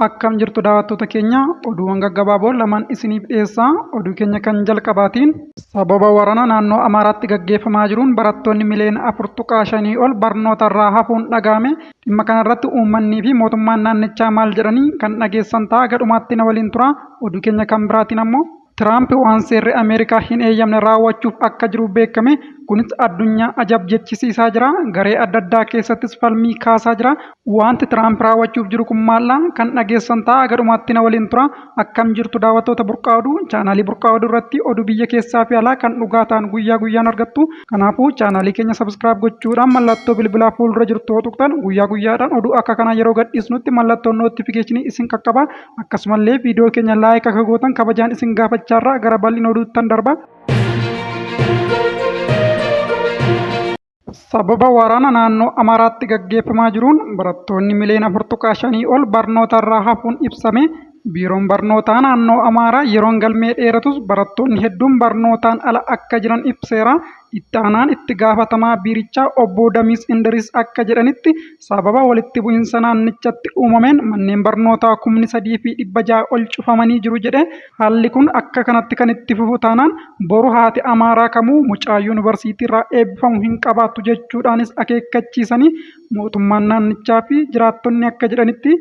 Akkam jirtu daawwattoota keenya, oduuwwan gaggabaaboo lamaan isiniif dhiyeessaa. Oduu keenya kan jalqabaatiin, sababa waraana naannoo Amaaraatti gaggeeffamaa jiruun barattoonni miliyoona 4.5 ol barnoota irraa hafuun dhaga'ame. Dhimma kanarratti uummannii fi mootummaan naannichaa maal jedhanii kan dhageessan ta'a, gadhumaatti na waliin tura. Oduu keenya kan biraatiin ammoo, Tiraamp waan seerri Ameerikaa hin eeyyamne raawwachuuf akka jiru beekame. Kunis addunyaa ajab jechisiisaa jira. Garee adda addaa keessattis falmii kaasaa jira. Wanti Tiraamp raawwachuuf jiru kun maaldha? Kan dhageessan ta'a, gadhumaatti na waliin tura. Akkam jirtu daawwattoota Burqaa Oduu? Chaanaalii Burqaa Oduu irratti oduu biyya keessaa fi alaa kan dhugaa ta'an guyyaa guyyaan argattu. Kanaafuu chaanaalii keenya subscribe gochuudhaan mallattoo bilbilaa fuuldura jirtu yoo tuqxan, guyyaa guyyaadhaan oduu akka kanaa yeroo gadhiisnutti mallattoon notification isin qaqqaba. Akkasumallee viidiyoo keenya like akka gootan kabajaan isin gaafachaarraa gara bal'ina oduuttan darba. Sababa waraana naannoo Amaaraatti gaggeeffamaa jiruun barattoonni miliyoona 4.5 ol barnoota irraa hafuun ibsame. Biiroon barnootaa naannoo Amaaraa yeroon galmee dheeratus barattoonni hedduun barnootaan ala akka jiran ibseera. Itti aanaan itti gaafatamaa biirichaa obbo Damiis Indiriis akka jedhanitti, sababa walitti bu'insa naannichatti uumameen manneen barnootaa kumni 3 fi 600 ol cufamanii jiru jedhe. Haalli kun akka kanatti kan itti fufu taanaan boru haati Amaaraa kamuu mucaa yuunivarsiitiirraa eebbifamu hin qabaattu jechuudhaanis akeekkachiisanii, mootummaan naannichaa fi jiraattonni akka jedhanitti,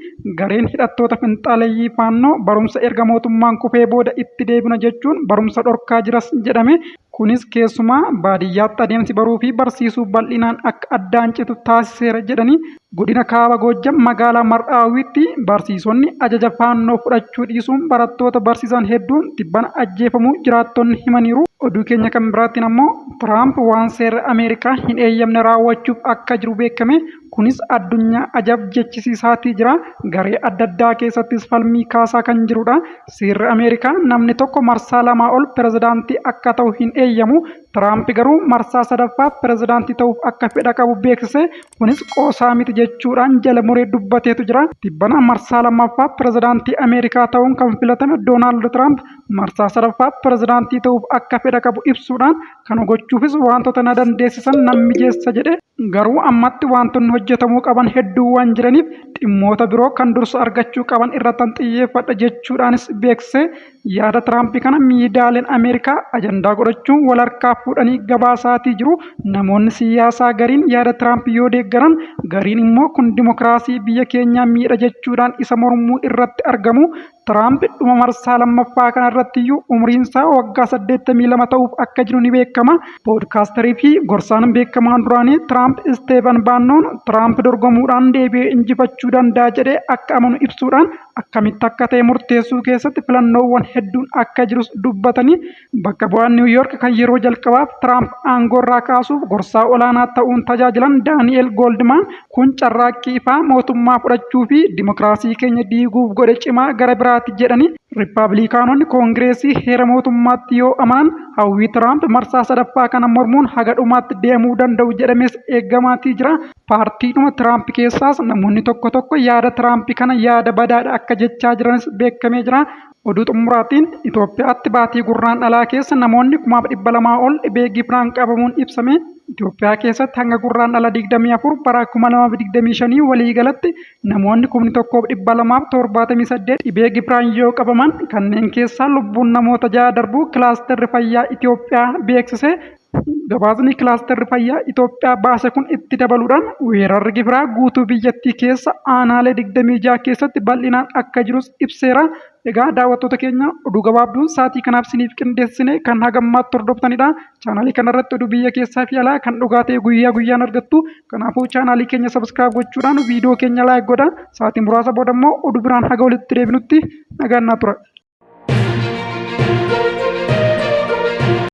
gareen hidhattoota finxaaleyyii Faannoo barumsa erga mootummaan kufee booda itti deebina jechuun barumsa dhorkaa jiras jedhame. Kunis keessumaa baadiyyaatti adeemsi baruu fi barsiisuu bal'inaan akka addaan citu taasiseera jedhanii, godina Kaaba Goojjam magaalaa Mar'aawwiitti barsiisonni ajaja Faannoo fudhachuu dhiisuun barattoota barsiisan hedduun tibbana ajjeefamuu jiraattonni himaniiru. Oduu keenya kan biraatiin ammoo, Tiraamp waan seerri Ameerikaa hin eeyyamne raawwachuuf akka jiru beekame. Kunis addunyaa ajab jechisiisaatii jira. Garee adda addaa keessattis falmii kaasaa kan jirudha. Seerri Ameerikaa namni tokko marsaa lamaa ol pirezidaantii akka ta'u hin eeyyamu. Tiraamp garuu marsaa sadaffaaf pirezidaantii ta'uuf akka fedha qabu beeksise. Kunis qoosaa miti jechuudhaan jala muree dubbateetu jira. Tibbana marsaa lammaffaaf pirezidaantii Ameerikaa ta'uun kan filatame Doonaald Tiraamp marsaa sadaffaaf pirezidaantii ta'uuf akka fedha qabu ibsuudhaan, kana gochuufis waantota na dandeessisan nan mijeessa jedhe. Garuu ammatti waantonni hojjetamuu qaban hedduu waan jiraniif dhimmoota biroo kan dursa argachuu qaban irrattan xiyyeeffadha jechuudhaanis beeksise. Yaada Tiraamp kana miidiyaaleen Ameerikaa ajandaa godhachuun wal harkaa fuudhanii gabaasaatii jiru. Namoonni siyaasaa gariin yaada Tiraamp yoo deeggaran, gariin immoo kun dimokiraasii biyya keenyaa miidha jechuudhaan isa mormuu irratti argamu. Tiraamp dhuma marsaa lammaffaa kana irrattiyyuu umriinsaa waggaa 82 ta'uuf akka jiru ni beekama. Poodkaastarii fi gorsaan beekamaan duraanii Tiraamp Isteevan Baannoon Tiraamp dorgomuudhaan deebi'ee injifachuu danda'a jedhee akka amanu ibsuudhaan, akkamitti akka ta'e murteessuu keessatti filannoowwan hedduun akka jirus dubbatanii, bakka bu'aan Niiw Yoork kan yeroo jalqabaaf Tiraamp aangoorraa kaasuuf gorsaa olaanaa ta'uun tajaajilan Daani'eel Gooldmaan, kun carraaqqii ifaa mootummaa fudhachuu fi dimokiraasii keenya diiguuf godhe cimaa gara biraati jedhani. Rippaablikaanonni Koongireesii heera mootummaatti yoo amanan hawwii Tiraamp marsaa sadaffaa kana mormuun haga dhumaatti deemuu danda'u jedhamees eegamaatii jira. Paartiidhuma Tiraamp keessaas namoonni tokko tokko yaada Tiraamp kana yaada badaadha akka jechaa jiranis beekamee jira. Oduu xumuraatiin, Itoophiyaatti baatii Gurraandhalaa keessa namoonni 200,000 ol dhibee gifiraan qabamuun ibsame. Itoophiyaa keessatti hanga Gurraandhala 24 bara 2025 waliigalatti namoonni 1,278 dhibee gifiraan yoo qabaman, kanneen keessaa lubbuun namoota 6 darbuu Kilaasterri Fayyaa Itoophiyaa beeksise. Gabaasni Kilaasterri Fayyaa Itoophiyaa baase kun itti dabaluudhaan, weerarri gifiraa guutuu biyyattii keessa aanaalee 26 keessatti bal'inaan akka jirus ibseera. Egaa daawwattoota keenya, oduu gabaabduun sa'aatii kanaaf isiniif qindeessine kan hagammaatti hordoftanidha. Chaanaalii kanarratti oduu biyya keessaa fi alaa kan dhugaa ta'e guyyaa guyyaan argattu. Kanaafuu chaanaalii keenya subscribe gochuudhaan viidiyoo keenya like godha. Sa'aatii muraasa booda immoo oduu biraan haga walitti deebinutti nagaan naa tura.